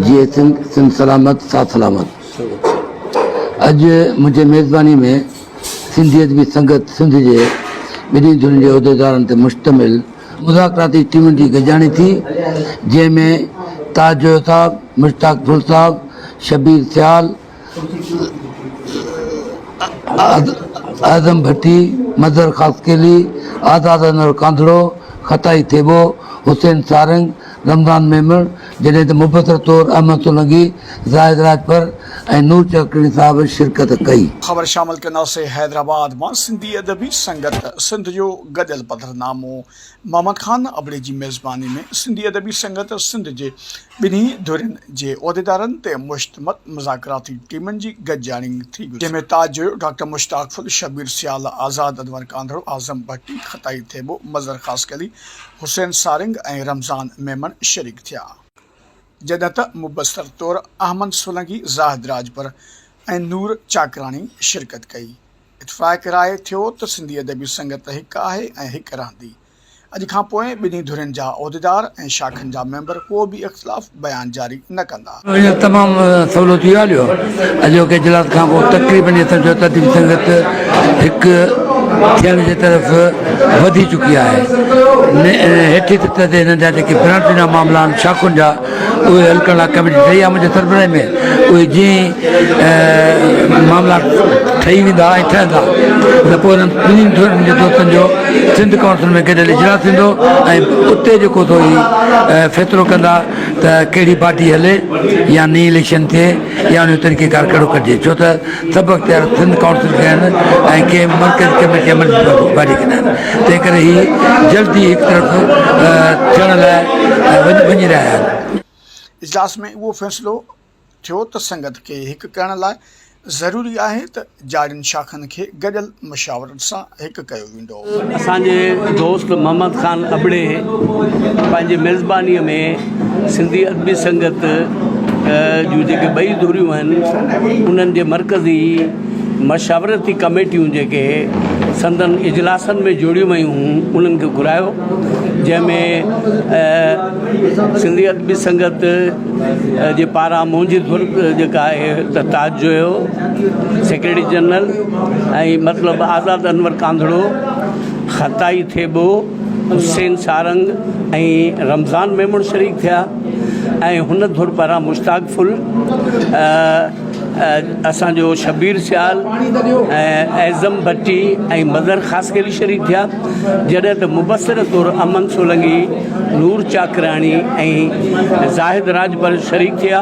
جيئي سنڌ، سنڌ سلامت، ساٿ سلامت. اڄ منهنجي ميزباني ۾ سنڌي ادبي سنگت سنڌ جي ٻنهي ڌرين جي عهديدارن تي مشتمل مذاڪراتي ٽيمن جي گڏجاڻي ٿي، جنهن ۾ تاج جويو صاحب، مشتاق ڦل صاحب، شبير سيال، اعظم ڀٽي، مظهر خاصخيلي، آزاد انور ڪانڌڙو، خطائي ٿيٻو، حسين سارنگ، رمضان ميمڻ، جڏهن ته مبصر طور احمد سولنگي، زاهد راڄپر ۽ نور چرڪڻي صاحب شرڪت ڪئي. خبر شامل ڪنداسين حيدرآباد مان سنڌي ادبي سنگت سنڌ جو گڏيل پڌرنامو محمد خان ابڙي جي ميزباني ۾ سنڌي ادبي سنگت سنڌ جي ٻنهي ڌرين جي عهديدارن تي مشتمل مذاڪراتي ٽيمن جي گڏجاڻي ٿي گذري، جنهن ۾ تاج جويو، ڊاڪٽر مشتاق ڦل، شبير سيال، آزاد انور ڪانڌڙو، اعظم ڀٽي، خطائي ٿيٻو، مظهر خاصخيلي، حسين سارنگ ۽ رمضان ميمڻ شريڪ ٿيا. جڏهن ته مبصر طور احمد سولنگي، زاهد راڄپر ۽ نور چاڪراڻي شرڪت ڪئي. اتفاق راء ٿيو ته سنڌي ادبي سنگت هڪ آهي ۽ هڪ رهندي. اڄ کان پوء ٻنهي ڌرين جا عهديدار ۽ شاخن جا ميمبر ڪو به اختلاف بيان جاري نه ڪندا. اهو تمام سولو ٿي ويو هليو. اڄوڪي اجلاس کان پوء تقريبن ائين سمجهو ته ادبي سنگت هڪ ٿيڻ جي طرف وڌي چڪي آهي. هيٺين سطح تي هنن جا جيڪي برانچن جا معاملا آهن شاخن جا اهي حل ڪرڻ لاء ڪميٽي ٺهي آهي منهنجي سربراهي ۾ اهي جيئن ئي معاملا ٺهي ويندا ۽ ٺهندا ته پوء انهن ٻنهي ڌرين جي دوستن جو سنڌ ڪائونسل ۾ گڏيل اجلاس ٿيندو ۽ اتي جيڪو سو هي فيصلو ڪندا ته ڪهڙي پارٽي هلي يا نئين اليڪشن ٿئي يا ان جو طريقيڪار ڪهڙو ڪڍجي ڇو ته سڀ اختيار سنڌ ڪائونسل کي آهن ۽ ڪنهن به مرڪزي ڪميٽي يا مرڪزي باڊي کي ناهن تنهن ڪري هي جلد ئي هڪ طرف ٿيڻ لاء وڃي رهيا آهن. اجلاس ۾ اهو فيصلو ٿيو ته سنگت کي هڪ ڪرڻ لاء ضروري آهي ته جاڙين شاخن کي گڏيل مشاورت سان هڪ ڪيو ويندو. اسان جي دوست محمد خان ابڙي پنهنجي ميزبانيء ۾ سنڌي ادبي سنگت جون جيڪي ٻئي ڌريون آهن انهن جي مرڪزي مشاورتي ڪميٽيون جيڪي سندن اجلاسن ۾ جوڙيون ويون هيون انهن کي گهرايو جنهن ۾ سنڌي ادبي سنگت جي پاران منهنجي ڌر جيڪا آهي ته تاج جويو سيڪريٽري جنرل ۽ مطلب آزاد انور ڪانڌڙو خطائي ٿيٻو حسين سارنگ ۽ رمضان ميمڻ شريڪ ٿيا ۽ هن ڌر پاران مشتاق ڦل اسان جو شبير سيال ۽ اعظم ڀٽي ۽ مظهر خاصخيلي شريڪ ٿيا جڏهن ته مبصر طور امن سولنگي نور چاڪراڻي ۽ زاهد راڄپر شريڪ ٿيا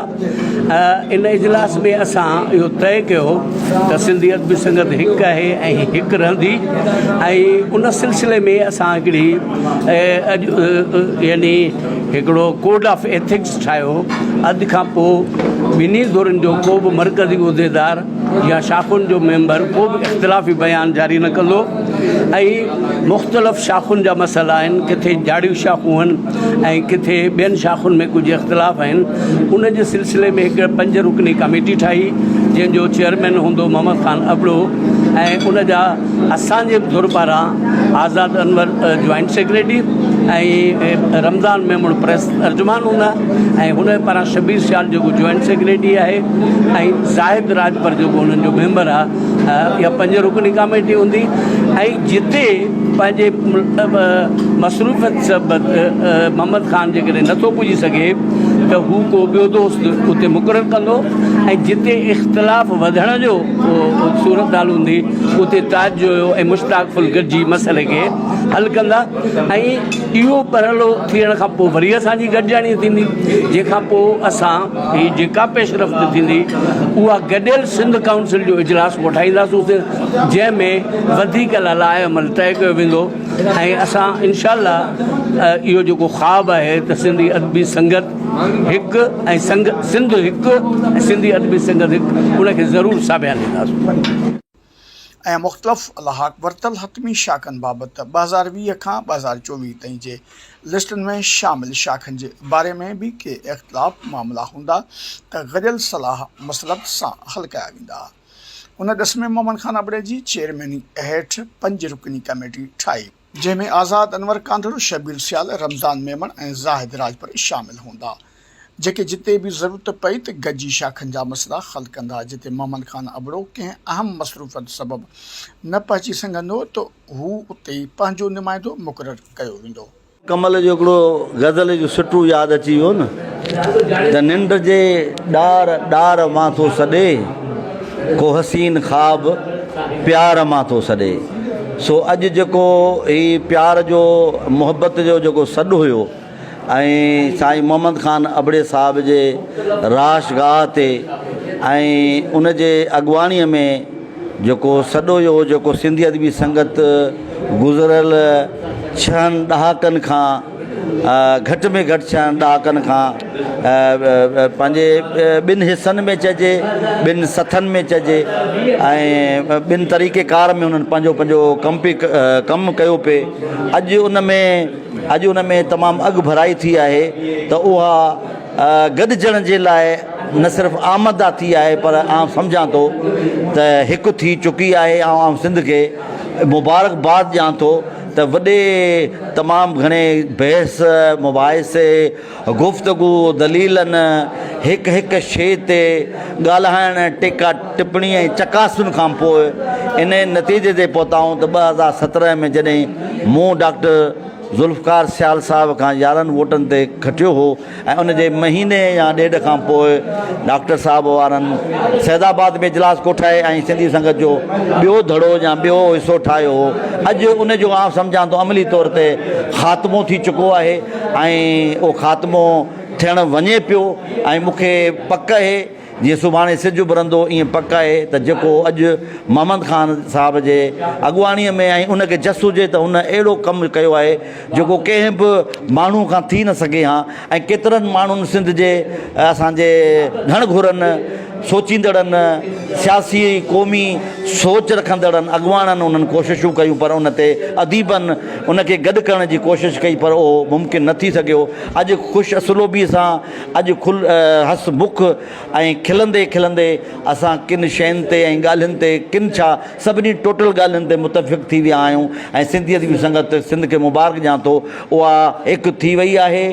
ان اجلاس ۾ اسان اهو طئي ڪيو ته سنڌي ادبي سنگت هڪ آهي ۽ هڪ رهندي ۽ ان سلسلي ۾ اسان هڪڙي اڄ يعني هڪڙو ڪوڊ آف ايٿڪس ٺاهيو اڄ کان پوء ٻنهي ڌرين جو ڪو به مرڪزي عهديدار يا شاخن جو ميمبر ڪو به اختلافي بيان جاري نه ڪندو ۽ مختلف شاخن جا مسئلا آهن ڪٿي جاڙيون شاخون آهن ۽ ڪٿي ٻين شاخن ۾ ڪجهه اختلاف آهن ان جي سلسلي ۾ هڪ پنج رڪني ڪميٽي ٺاهي جنهن جو چيئرمين هوندو محمد خان ابڙو ۽ ان جا اسان جي ڌر پاران آزاد Anwar joint secretary ۽ Ramzan Memon press ترجمان هوندا ۽ هن پاران شبير سيال جيڪو جوائنٽ سيڪريٽري آهي ۽ زاهد راڄپر جيڪو انهن جو ميمبر آهي اها پنج رڪني ڪاميٽي هوندي ۽ جتي پنهنجي مصروفيت سبب محمد خان جيڪڏهن نٿو پڄي سگهي ته هو ڪو ٻيو دوست اتي مقرر ڪندو ۽ جتي اختلاف وڌڻ جو صورتحال هوندي اتي تاج جويو ۽ مشتاق ڦل گڏجي مسئلي کي حل ڪندا ۽ اهو مرحلو ٿيڻ کان پوء وري اسان جي گڏجاڻي ٿيندي جنهن کان پوء اسان هي جيڪا پيش رفت ٿيندي اها گڏيل سنڌ ڪائونسل جو اجلاس ڪوٺائينداسون جنهن ۾ وڌيڪ لاء عمل طئي ڪيو ويندو ۽ اسان انشاء الله اهو جيڪو خواب آهي ته سنڌي ادبي سنگت هڪ ۽ سنڌ هڪ ۽ سنڌي ادبي سنگت هڪ ان کي ضرور ساڀيان ڏينداسون. ۽ مختلف الحاق ورتل حتمي شاخن بابت 2020 کان 2024 تائين جي لسٽن ۾ شامل شاخن جي باري ۾ به ڪي اختلاف معاملا هوندا ته گڏيل صلاح مصلحت سان حل ڪيا ويندا. ان ڏس ۾ محمد خان ابڙي جي چيئرميني هيٺ پنج رڪني ڪميٽي ٺاهي. جنهن ۾ آزاد انور ڪانڌڙو، شبير سيال، رمضان ميمڻ ۽ زاهد راڄپر شامل هوندا. جيڪي جتي به ضرورت پئي ته گڏجي شاخن جا مسئلا حل ڪندا. جتي محمد خان ابڙو ڪنهن اهم مصروفيت سبب نه پهچي سگهندو ته هو اتي پنهنجو نمائندو مقرر ڪيو ويندو. ڪمل جو هڪڙو غزل جو سٽو ياد اچي ويو نه ته ننڊ جي ڏار ڏار مان ٿو سڏي ڪو حسين خواب پيار مان ٿو سڏي سو اڄ جيڪو هي پيار جو محبت جو جيڪو سڏ هيو ۽ سائين محمد خان ابڙي صاحب جي رهائش گاهه تي ۽ ان جي اڳواڻيء ۾ جيڪو سڏ هيو جيڪو سنڌي ادبي سنگت گذريل ڇهن ڏهاڪن کان گهٽ ۾ گهٽ ڇهن ڏهاڪن کان پنهنجي ٻن حصن ۾ چئجي ٻن سٿن ۾ چئجي ۽ ٻن طريقي ڪار ۾ انهن پنهنجو پنهنجو ڪم پي ڪم ڪيو پي اڄ ان ۾ اڄ ان ۾ تمام اڳڀرائي ٿي آهي ته اها گڏجڻ جي لاء نه صرف آمده ٿي آهي پر آئون سمجهان ٿو ته هڪ ٿي چڪي آهي ۽ آئون سنڌ کي مبارڪباد ڏيان ٿو ته وڏي تمام گهڻي بحث مباحثي گفتگو دليلن هڪ هڪ شيء تي ڳالهائڻ ٽيڪا ٽپڻي ۽ چڪاسن کان پوء انهي نتيجي تي پهتا آهيون ته 2017 ۾ جڏهن مون ڊاڪٽر ذوالفقار سيال صاحب کان يارهن ووٽن تي کٽيو هو ۽ ان جي مهيني يا ڏيڍ کان پوء ڊاڪٽر صاحب وارن سيد آباد ۾ اجلاس ڪوٺائي ۽ سنڌي سنگت جو ٻيو ڌڙو يا ٻيو حصو ٺاهيو هو اڄ ان جو آئون سمجهان ٿو عملي طور تي خاتمو ٿي چڪو آهي ۽ اهو خاتمو ٿيڻ وڃي پيو ۽ مون کي پڪ اهي جيئن سڀاڻي سج اڀرندو ائين پڪ آهي ته جيڪو اڄ محمد خان صاحب جي اڳواڻيء ۾ ۽ ان کي جس هجي ته هن اهڙو ڪم ڪيو آهي جيڪو ڪنهن به ماڻهو کان ٿي نه سگهي هان ۽ ڪيترن ماڻهن سنڌ جي اسان جي گهڻ گهرن سوچيندڙن سياسي قومي سوچ رکندڙن اڳواڻن انهن ڪوششون ڪيون پر ان تي اديبن ان کي گڏ ڪرڻ جي ڪوشش ڪئي پر اهو ممڪن نه ٿي سگهيو اڄ خوش اسلوبي سان اڄ کل هس مک ۽ کلندي کلندي اسان ڪن شين تي ۽ ڳالهين تي ڪن ڇا سڀني ٽوٽل ڳالهين تي متفق ٿي ويا آهيون ۽ سنڌي ادبي سنگت سنڌ کي مبارڪ ڏيان ٿو اها هڪ ٿي وئي آهي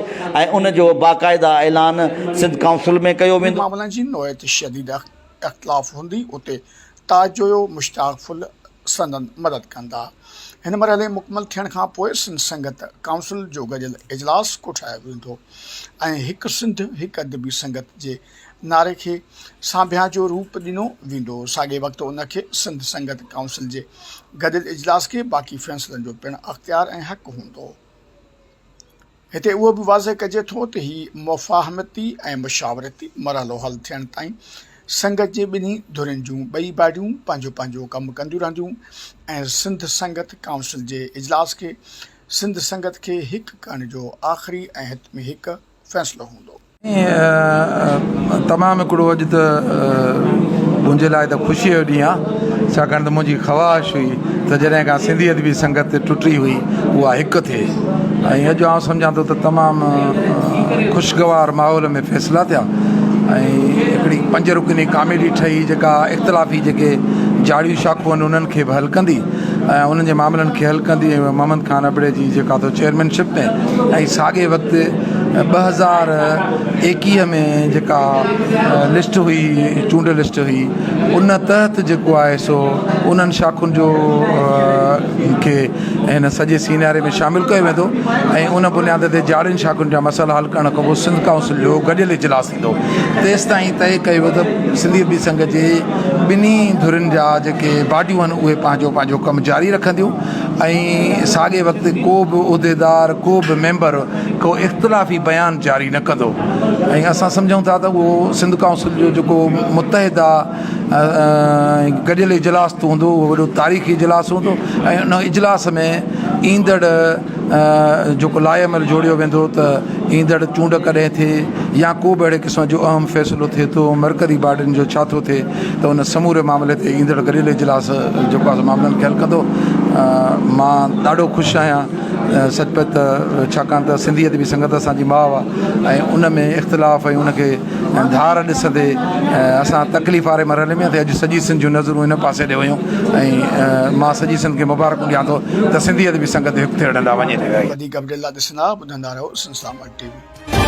۽ ان جو باقاعده اعلان سنڌ ڪائونسل ۾ ڪيو ويندو. معاملن جي نوعيت شديد اختلاف هوندي اتي تاج جويو، مشتاق ڦل سندن مدد ڪندا. هن مرحلي مڪمل ٿيڻ کان پوء سنڌ سنگت ڪائونسل جو گڏيل اجلاس ڪوٺايو ويندو ۽ هڪ سنڌ هڪ ادبي سنگت جي نعري کي سانڀيان جو روپ ڏنو ويندو. ساڳئي وقت ان کي سنڌ سنگت ڪائونسل جي گڏيل اجلاس کي باقي فيصلن جو پڻ اختيار ۽ حق هوندو. هتي اهو به واضح ڪجي ٿو ته هي مفاهمتي ۽ مشاورتي مرحلو حل ٿيڻ تائين سنگت جي ٻنهي ڌرين جون ٻئي باڊيون پنهنجو پنهنجو ڪم ڪنديون رهنديون ۽ سنڌ سنگت ڪائونسل جي اجلاس کي سنڌ سنگت کي هڪ ڪرڻ جو آخري ۽ حتمي هڪ فيصلو هوندو. تمام هڪڙو اڄ ته منهنجي لاء ته خوشيء جو ڏينهن آهي ڇاڪاڻ ته منهنجي خواهش هئي ته جڏهن کان سنڌي ادبي سنگت ٽٽي هئي اها هڪ ٿئي ۽ اڄ آئون سمجهان ٿو ته تمام خوشگوار ماحول ۾ فيصلا ٿيا ۽ هڪڙي پنج رڪني ڪاميٽي ٺهي جيڪا اختلافي جيڪي جاڙيون شاخون آهن انهن کي به حل ڪندي ۽ انهن جي معاملن کي حل ڪندي ۽ محمد خان ابڙي جي جيڪا ٿو چيئرمينشپ ۾ ۽ ساڳئي وقت 2021 ۾ جيڪا لسٽ هئي چونڊ لسٽ هئي ان تحت جيڪو آهي سو انهن شاخن جو کي هن سڄي سيناري ۾ شامل ڪيو ويندو ۽ ان بنياد تي جاڙين شاخن جا مسئلا حل ڪرڻ کان پوء سنڌ ڪائونسل جو گڏيل اجلاس ٿيندو. تيستائين طئي ڪيو ويو ته سنڌي ادبي سنگت جي ٻنهي ڌرين جا جيڪي باڊيون آهن اهي پنهنجو پنهنجو ڪم جاري رکنديون ۽ ساڳئي وقت ڪو به عهديدار ڪو به ميمبر ڪو اختلافي بيان جاري نه ڪندو ۽ اسان سمجهون ٿا ته اهو سنڌ ڪائونسل جو جيڪو متحده گڏيل اجلاس هوندو اهو وڏو تاريخي اجلاس هوندو ۽ ان اجلاس ۾ ايندڙ جيڪو لاء عمل جوڙيو ويندو ته ايندڙ چونڊ ڪڏهن ٿئي يا ڪو به اهڙي قسم جو اهم فيصلو ٿئي ٿو مرڪزي باڊين جو ڇا ٿو ٿئي ته ان سموري معاملي تي ايندڙ گڏيل اجلاس جيڪو آهي سو معاملن کي حل ڪندو مان ڏاڍو خوش آهيان سچ پچ ته ڇاڪاڻ ته سنڌي ادبي سنگت اسان جي ماء آهي ۽ ان ۾ اختلاف ۽ ان کي ڌار ڏسندي اسان تڪليف واري مرحلي ۾ اڄ سڄي سنڌ جون نظرون ان پاسي ڏي ويون ۽ مان سڄي سنڌ کي مبارڪون ڏيان ٿو ته سنڌي ادبي سنگت هڪ ٿيڻ ڏانهن وڃي رهي آهي. وڌيڪ اپڊيٽ لاء ڏسندا ٻڌندا رهو سنڌ سلامت ٽي وي.